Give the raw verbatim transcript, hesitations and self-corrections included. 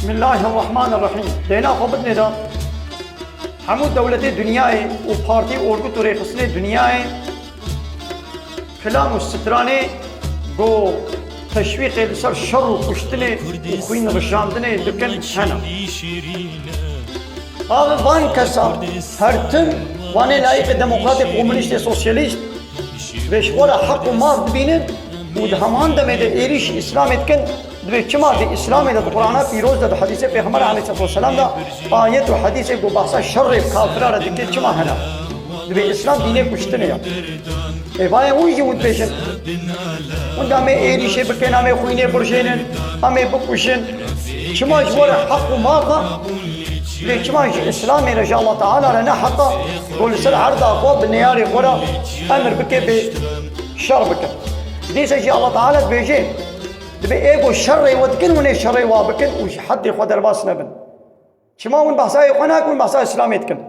Bismillahirrahmanirrahîm. Deyna xwe bidinê de hemû dewletê dinyayê û partî û orgut û rêxistinê dinyayê kilam û stranê ku teşwîqê li ser şer û kuştinê û xwîn rişandinê dikin hene. Ava van kesa her tim wanê layîqê demokratê, komunîstê, sosyalîst, vê ji xwe re heq û maf dibînin û di heman demê de êrîşî Îslamê dikin, divê çima di Îslamê de, di Qur'ana pîroz de, di hedîsê Pêxember aleyhisselatu vesselam de ayet û hedîsê ku behsa şerê bi kafira re dike çima hene? Divê Îslam dînê kuştinê ye. Ê, vayê hûn jî hûn dibêjin. Hûn da em ê êrîşê bikin, em ê xwînê birjênin, em ê bikuşin. Çima ji we re heq û maf e? Lê çima ji Îslamê re, ji Allah Teala re ne heq e ku li ser erda xwe bi neyarê xwe re emir bike bê şer bikin? Dîsa jî Allah Teala dibêje, dibê ê ku şerê we dikin, hûn ê şerê wa bikin û ji heddê xwe derbas nebin. Çima hûn behsa yê xwe nakin, hûn behsa Îslamê dikin?